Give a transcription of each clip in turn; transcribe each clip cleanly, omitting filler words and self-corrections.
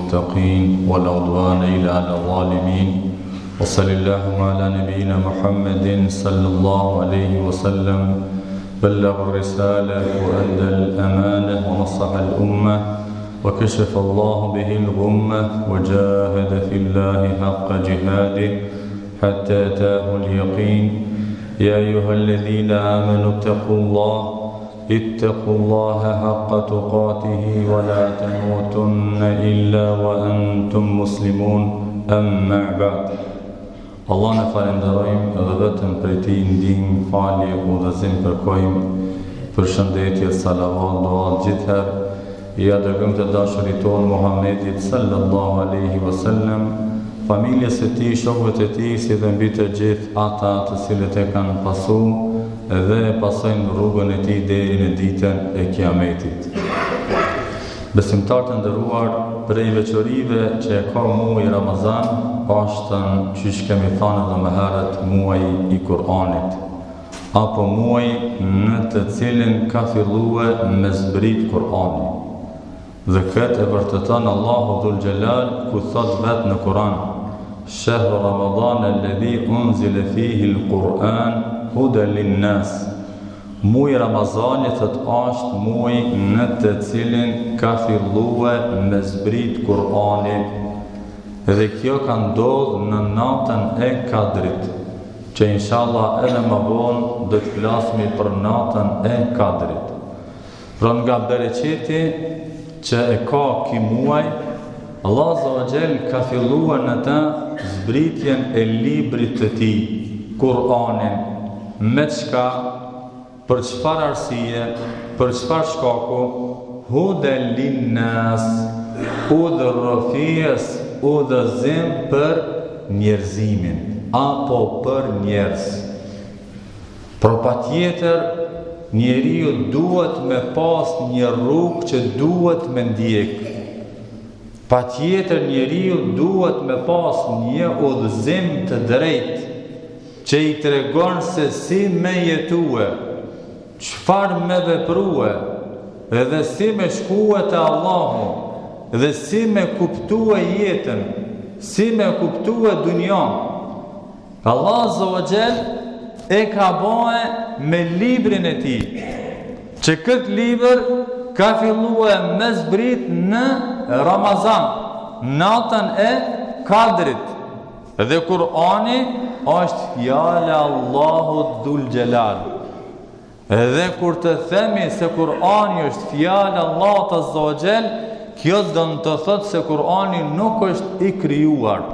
للمتقين ولا عدوان إلا على الظالمين وصل اللهم على نبينا محمد صلى الله عليه وسلم بلغ الرسالة وأدى الأمانة ونصح الأمة وكشف الله به الغمة وجاهد في الله حق جهاده حتى أتاه اليقين يا أيها الذين آمنوا اتقوا الله اتقوا الله حق تقاته ولا تموتن إلا وأنتم مسلمون أما بعد Allahun e falenderojmë dhe vetëm prej tij ndihmë, falje, udhëzim kërkojmë, përshëndetje, salavat, dua gjithherë ia dërgojmë të dashurit tonë Muhammedit sallallahu alaihi wasallam, familjes së tij, shokëve të tij, si dhe mbi të gjithë ata të cilët e kanë pasu dhe e pasojnë rrugën e tij deri në ditën e Kiametit. Besimtarë të nderuar, prej veçorive që e ka muaji Ramazan, është qysh kemi thanë edhe më herët muaji i Kur'anit, apo muaji në të cilin ka fillue me zbrit Kur'ani. Dhe këtë e vërteton Allahu Dhul Xhelal ku thot vetë në Kur'an: Shehru Ramadan alladhi unzila fihi al-Qur'an hudan lin-nas. Muji Ramazani thot ashtë muji në të cilin ka fillue me zbrit Kur'ani dhe kjo ka ndodhë në natën e Kadrit, që inshallah edhe më vonë do të flasmi për natën e Kadrit. Pra nga bereqeti që e ka ky muaj, Allah Azza wa Jall ka filluar në të zbritjen e librit të tij, Kur'anin, me çka, për çfarë arsye, për çfarë shkaku, huden linnas, udhërrëfyes, udhëzim për njerëzimin, apo për njerëz. Pra patjetër njeriu duhet me pas një rrugë që duhet me ndjek. Patjetër njeriu duhet me pas një udhëzim të drejtë që i tregon se si me jetue, çfarë me veprue dhe si me shkue te Allahu dhe si me kuptue jetën, si me kuptue dunjanë. Allah Azza wa Jall e ka bae me librin e tij, që këtë libër ka fillue me zbrit në Ramazan, natën e Kadrit. Dhe Kur'ani është fjala e Allahut Dhul Xhelal. Dhe kur të themi se Kur'ani është fjala e Allahut Azza wa Jall, kjo don të thotë se Kur'ani nuk është i krijuar,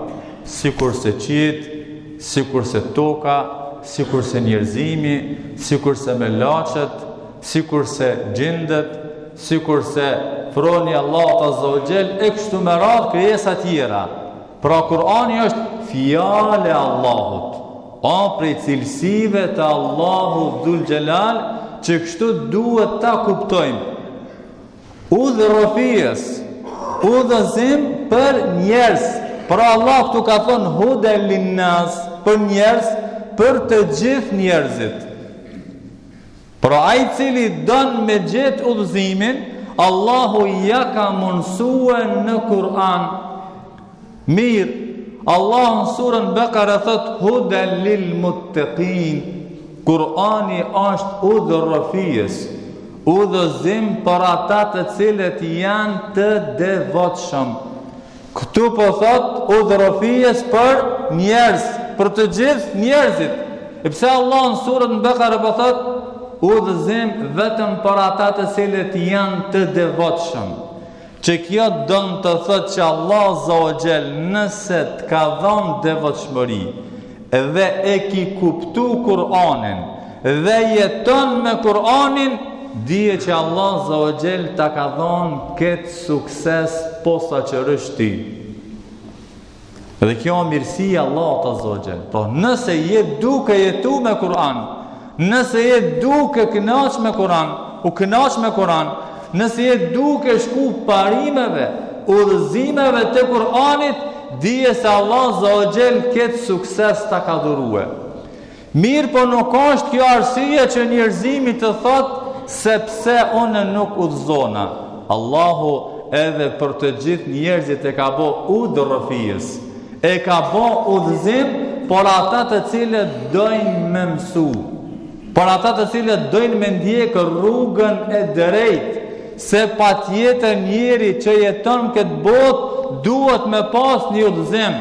sikurse qiejt, sikurse toka, sikurse njerëzimi, sikurse melaqet, sikurse xhindët, sikurse froni i Allahut Azza wa Jall e kështu me radhë krijesa tjera. Pra Kur'ani është fjalë e Allahut. A prej cilësive të Allahut Dhul Xhelal që kështu duhet ta kuptojmë. Udhërrëfyes, udhëzim për njerëz. Pra Allah këtu ka thonë huden linnas për njerëz, për të gjithë njerëzit. Pra ai i cili don me gjetë udhëzimin, Allahu ja ka mundësue në Kur'an. Mirë, Allahu në surën Bekare thot huden lil muttekin. Kur'ani është udhërrëfyes, udhëzim për ata të cilët janë të devotshëm. Këtu po thot udhërrëfyes për njerëz, për të gjithë njerëzit. E pse Allah në surën Bekare po thot udhëzim vetëm për ata të cilët janë të devotshëm. Që kjo don të thot që Allah Azza wa Jall nëse të ka dhënë devotshmëri dhe e ki kuptu Kur'anin dhe jeton me Kur'anin, dije që Allah Azza wa Jall ta ka dhënë këtë sukses posaçërisht ty. Dhe kjo është mirësia e Allahut Azza wa Jall. Po nëse je duke jetu me Kur'an, nëse je duke kënaq me Kur'an, u kënaq me Kur'an, nëse je duke shku parimeve, udhëzimeve të Kur'anit, dije se Allah Azza wa Jall këtë sukses ta ka dhurue. Mirëpo nuk është kjo arsye që njerëzimi të thotë se pse unë nuk udhëzona. Allahu. edhe për të gjithë njerëzit e ka bo udhërrëfyes. E ka bo udhëzim për ata të cilët dojnë me mësu. Për ata të cilët dojnë me ndjek rrugën e drejtë, se patjetër njeri që jeton këtë botë duhet me pas një udhëzim.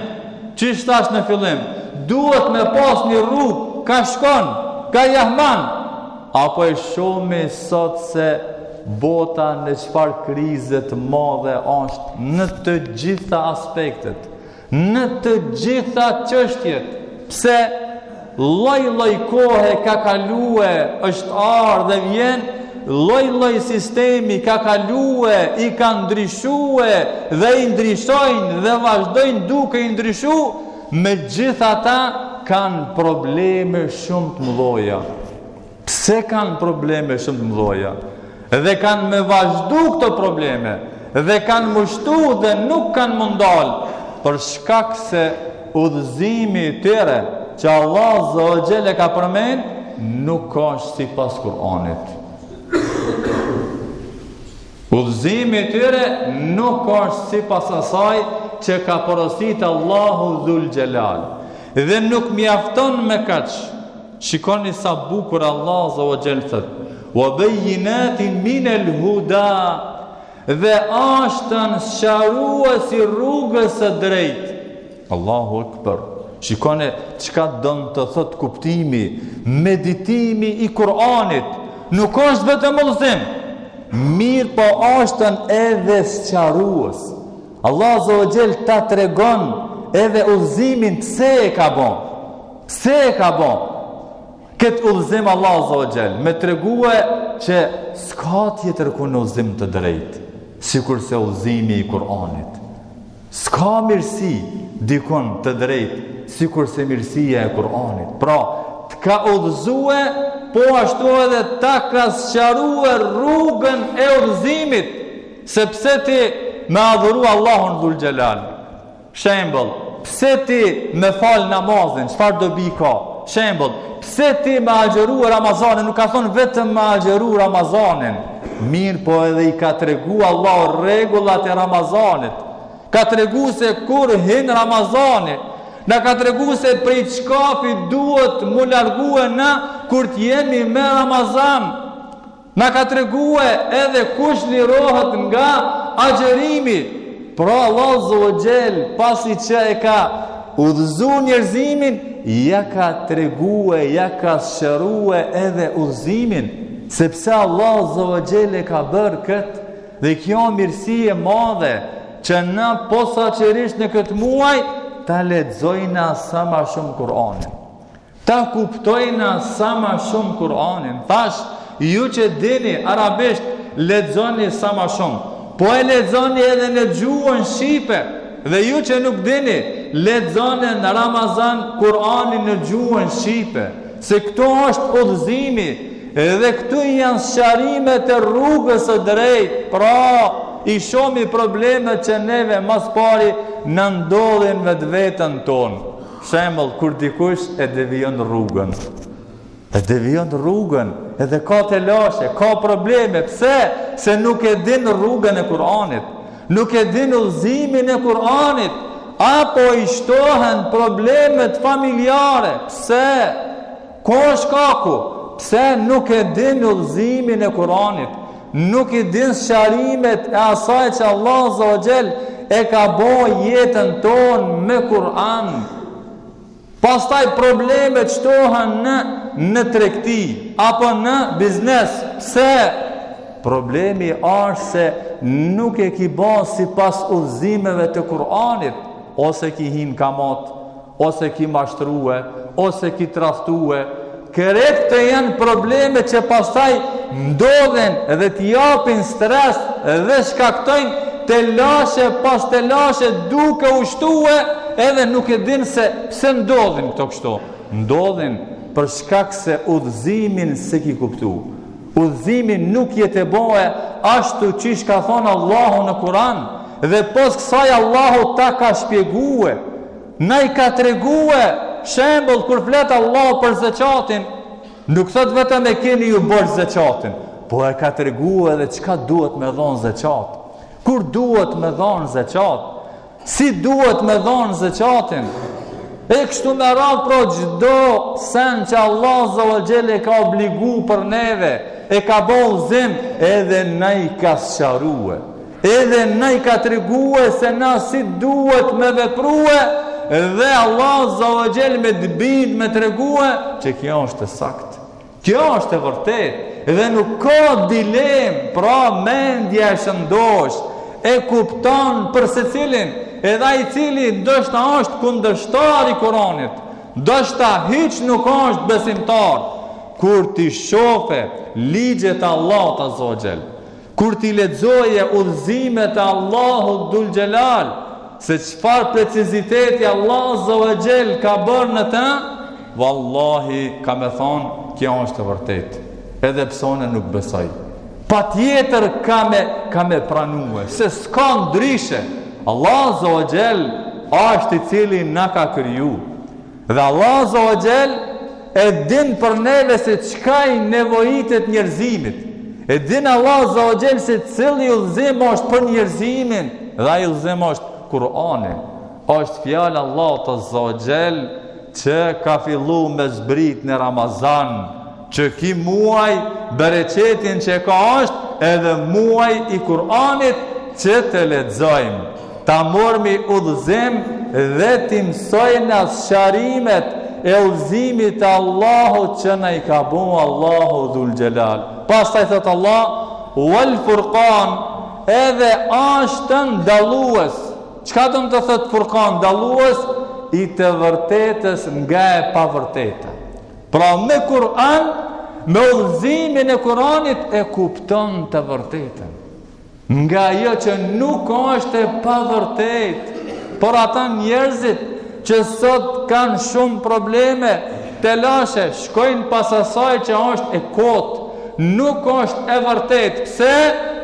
Qysh thash në fillim, duhet me pas një rrugë, ka shkon, ka ja man. Apo e shohmi sot se bota në çfarë krize të madhe është në të gjitha aspektet, në të gjitha çështjet. Pse lloj-lloj kohe ka kalue, është ardhë dhe vjen, lloj-lloj sistemi ka kalue, i ka ndryshue dhe i ndryshojnë dhe vazhdojnë duke i ndryshu, megjithatë kanë probleme shumë të mëdhoja. Pse kanë probleme shumë të mëdhoja? Dhe kanë me vazhdu këto probleme dhe kanë m'u shtu dhe nuk kanë m'u ndalë për shkak se udhëzimi i tyre që Allah azza wa xhel e ka përmend nuk është sipas Kur'anit. Udhëzimi i tyre nuk është sipas asaj që ka porosit Allahu Dhul Xhelal. Dhe nuk mjafton me kaq. Shikoni sa bukur Allah azza wa xhel thot: "Wa bayyinatin min al-huda" dhe është sqarues i rrugës së drejtë. Allahu Ekber. Shikoni çka don të thot kuptimi, meditimi i Kur'anit. Nuk është vetëm udhëzim, mirëpo është edhe sqarues. Allah azza wa xhel ta tregon edhe udhëzimin pse e ka bo. Pse e ka bo? Këtë udhëzim Allah azza wa xhel me tregue që s'ka tjetër kun udhëzim të drejtë, sikurse udhëzimi i Kur'anit. S'ka mirësi dikun të drejtë, sikurse mirësia e Kur'anit. Pra, të ka udhëzue, po ashtu edhe ta ka sqarue rrugën e udhëzimit, sepse ti me adhuru Allahun dhul xhelal. Shembull, pse ti me fal namazin, çfarë dobi ka? Shembull, pse ti me agjëru Ramazanin, nuk ka thonë vetëm me agjëru Ramazanin. Mirëpo edhe i ka tregu Allahu rregullat e Ramazanit. Ka tregu se kur hin Ramazani, na ka tregu se prej çkafi duhet m'u largue na kur t'jemi me Ramazan. Na ka tregue edhe kush lirohet nga agjërimi. Pra Allah azza wa xhel pasi që e ka udhëzu njerëzimin, ja ka tregue, ja ka sqarue edhe udhëzimin, sepse Allah azza wa xhel e ka bërë këtë dhe kjo mirësi e madhe që na posaçërisht në këtë muaj ta lexojna sa ma shumë Kur'anin. Ta kuptojna sa ma shumë Kur'anin. Thash, ju që dini arabisht, lexoni sa ma shumë. Po e lexoni edhe në gjuhën shqipe. Dhe ju që nuk dini, lexoni në Ramazan Kur'anin në gjuhën shqipe. Se këtu është udhëzimi dhe këtu janë sqarimet e rrugës së drejtë. Pra, i shohmi problemet që neve ma s'pari na ndodhin vetveten tonë. Shembull, kur dikush e devijon rrugën. E devijon rrugën, edhe ka telashe, ka probleme. Pse? Se nuk e din rrugën e Kur'anit. Nuk e din udhëzimin e Kur'anit. Apo i shtohen problemet familjare. Pse? Ku është shkaku? Pse nuk e din udhëzimin e Kur'anit? Nuk i din sqarimet e asaj që Allah azza wa xhel e ka bo jetën tonë me Kur'an. Pastaj problemet shtohen në në tregti apo në biznes. Pse? Problemi është se nuk e ki bo sipas udhëzimeve të Kur'anit, ose ki hi n'kamat, ose ki mashtrue, ose ki tradhtue, krejt këto janë probleme që pastaj ndodhin dhe të japin stres dhe shkaktojnë telashe pas telashe duke u shtue edhe nuk e din se pse ndodhin këto kështu. Ndodhin për shkak se udhëzimin s'e ki kuptu. Udhëzimin nuk je tu e bo ashtu qysh ka thonë Allahu në Kur'an dhe pos kësaj Allahu ta ka shpjegue Na i ka tregue shembull kur flet Allahu për zeqatin, nuk thot vetëm e keni ju borxh zeqatin, po e ka tregue edhe çka duhet me dhon zeqat. Kur duhet me dhonë zeqat? Si duhet me dhonë zeqatin? E kështu me radhë pra çdo sen që Allah azza wa xhel e ka obligu për neve, e ka bo udhëzim edhe na i ka sqarue. Edhe na i ka tregue se na si duhet me veprue dhe Allah azza wa xhel me të bind me tregue që kjo është e saktë. Kjo është e vërtetë dhe nuk ka dilemë, pra mendja e shëndoshë e kupton për secilin, edhe ai i cili ndoshta është kundërshtar i Kuranit, ndoshta hiç nuk është besimtar, kur t'i shofe ligjet e Allahut azza wa xhel, Kur t'i lexoje udhëzimet e Allahut dhul xhelal, se çfarë preciziteti Allah azza wa xhel ka bërë në të, vallahi ka me thonë, kjo është e vërtetë, edhe pse unë nuk besoj. Patjetër ka me, ka me pranue, se s'ka ndryshe, Allah azza wa xhel është i cili na ka kriju. Dhe Allah azza wa xhel e din për neve se çka i nevojitet njerëzimit. E din Allah azza wa xhel se cili udhëzim është për njerëzimin dhe ai udhëzim është Kur'ani. Është fjala e Allahut azza wa xhel që ka fillu me zbrit në Ramazan, që ky muaj bereqetin që ka është edhe muaj i Kur'anit që të lexojmë. Ta mormi udhëzim dhe t'i mësojna sqarimet e udhëzimit të Allahut që na i ka bo Allahu dhul xhelal. Pastaj thot Allah, wal furqan, edhe ashtë dallues. Çka don të thot furqan dallues? I të vërtetës nga e pavërteta. Pra me Kur'an, me udhëzimin e Kur'anit e kupton të vërtetën. Nga ajo që nuk është e pavërtetë, por ata njerëzit që sot kanë shumë probleme, telashe, shkojnë pas asaj që është e kotë, nuk është e vërtetë. Pse?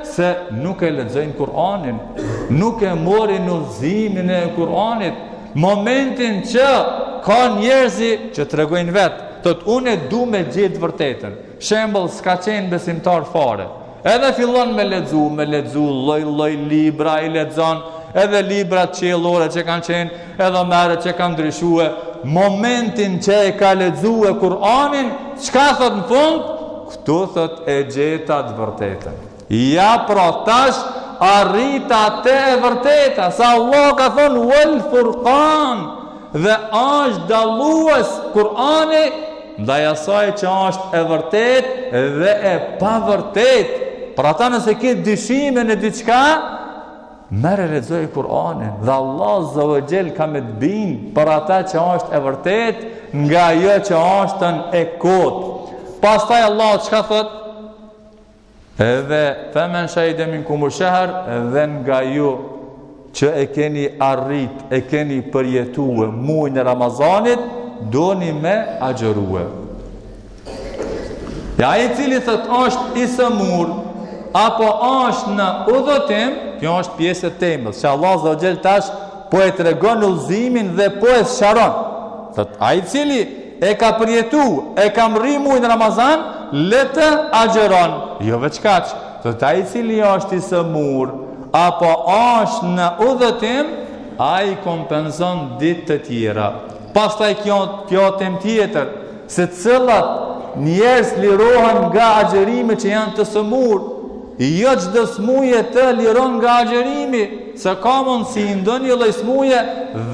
Se nuk e lexojnë Kur'anin, nuk e morin udhëzimin e Kur'anit. Momentin që ka njerëzi që tregojnë vetë, thotë unë e du me gjetë vërtetën. Shembull, s'ka qenë besimtar fare. Edhe fillon me lexu, me lexu lloj lloj libra i lexon, edhe librat qiellore që kanë qenë, edhe merret që kanë ndryshue, momentin që e ka lexue Kur'anin, çka thot në fund? Këtu thot e gjeta të vërtetën. Ja pra tash arrita te e vërteta, se Allah ka thonë wal furqan dhe është dallues Kur'ani ndaj asaj që është e vërtetë dhe e pavërtetë. Për ata nëse ke dyshime në diçka, merre lexoje Kur'anin dhe Allah azza wa xhel ka me të bind për ata që është e vërtetë nga ajo që është e kotë. Pastaj Allah çka thot? Edhe femen shahide minkumu shehr dhe nga ju që e keni arrit, e keni përjetue mujin e Ramazanit, doni me agjërue. E ai i cili thot është i sëmur, apo është në udhëtim, kjo është pjesë e temës, që Allah azza wa xhel tash po e tregon udhëzimin dhe po e sqaron. Thot, ai i cili e ka përjetu, e ka mrri mujin Ramazan, le të agjëron. Jo veç kaq, thot ai i cili është i sëmur, apo është në udhëtim, ai kompenzon ditë të tjera. Pastaj kjo, kjo temë tjetër, se cilat njerëz lirohen nga agjërimi që janë të sëmur, jo çdo smuje të liron nga agjërimi, se ka mundësi ndonjë lloj smuje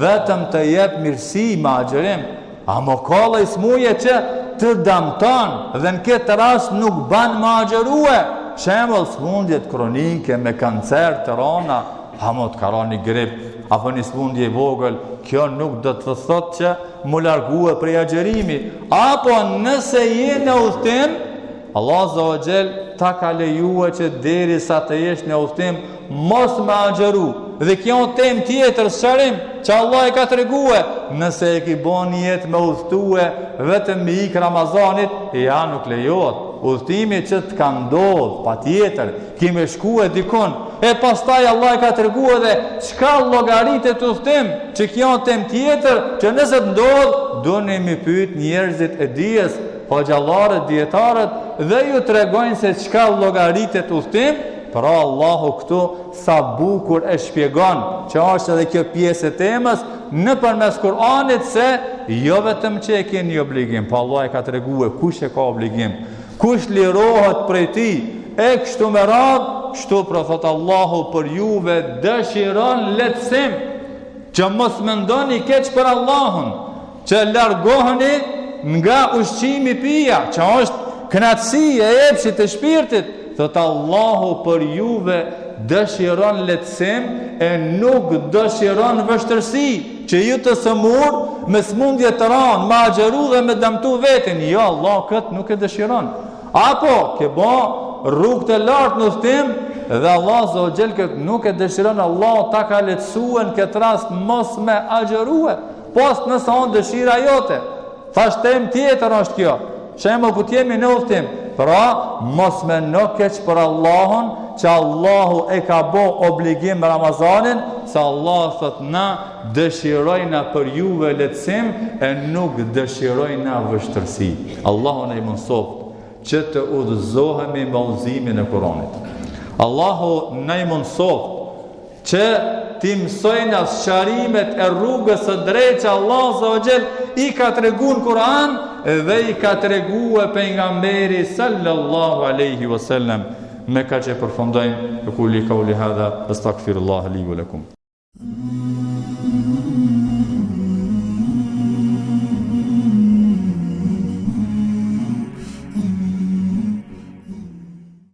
vetëm të jep mirësi me agjërim, Amo ka lloj smuje që të damton dhe në këtë rast nuk ban me agjërue. Shembull, smundjet kronike me kancer të rona, amo të ka ra një grip, apo një smundje i vogël, kjo nuk do të thotë që m'u largue prej agjërimi. Apo nëse je në udhëtim, Allah azza wa xhel ta ka lejue që derisa të jesh në udhëtim mos me agjëru. Dhe kjo temë tjetër sqarim që Allah e ka tregue, nëse e ki bo nijet me udhëtue vetëm me ik Ramazanit, ja nuk lejohet. Udhëtimi që të ka ndodh, patjetër, ki me shkue dikun. E pastaj Allah e ka tregue edhe çka llogaritet udhëtim, që kjo temë tjetër që nëse të ndodh, doni mi pyet njerëzit e dijes, hoxhallarët, dijetarët dhe ju tregojnë se çka llogaritet udhëtim. Pra Allahu këtu sa bukur e shpjegon, që është edhe kjo pjesë e temës, nëpërmes Kur'anit se jo vetëm që e keni obligim, po Allah e ka tregue kush e ka obligim, kush lirohet prej tij, e kështu me radhë, kështu pra thot Allahu për juve dëshiron lehtësim, që mos mendoni keq për Allahun, që largoheni nga ushqimi pija, që është kënaqësi e epshit e shpirtit, thot Allahu për juve dëshiron lehtësim e nuk dëshiron vështirësi, që ju të sëmur me smundje të ranë, me agjëru dhe me damtu vetin. Jo, Allah këtë nuk e dëshiron. Apo, ke bo rrugë të lartë në udhëtim, dhe Allah azze ve xhel këtë nuk e dëshiron, Allah ta ka lehtësue në këtë rast mos me agjërue. Pos nëse on dëshira jote. Thash temë tjetër është kjo. Shembull kur jemi në udhëtim. Pra, mos mendo keq për Allahun, që Allahu e ka bo obligim Ramazanin, se Allah thot na dëshirojna për juve lehtësim e nuk dëshirojna vështirësi. Allahu na i mundësoftë që të udhëzohemi me udhëzimin e Kuranit. Allahu na i mundësoftë Që t'i mësojna sqarimet e rrugës së drejtë që Allah azze ve xhel i ka tregu në Kur'an dhe i ka tregue pejgamberi sallallahu alaihi wasallam. Me kaq e përfundojmë, ekulu kauli hadha, estagfirullah li ve lekum.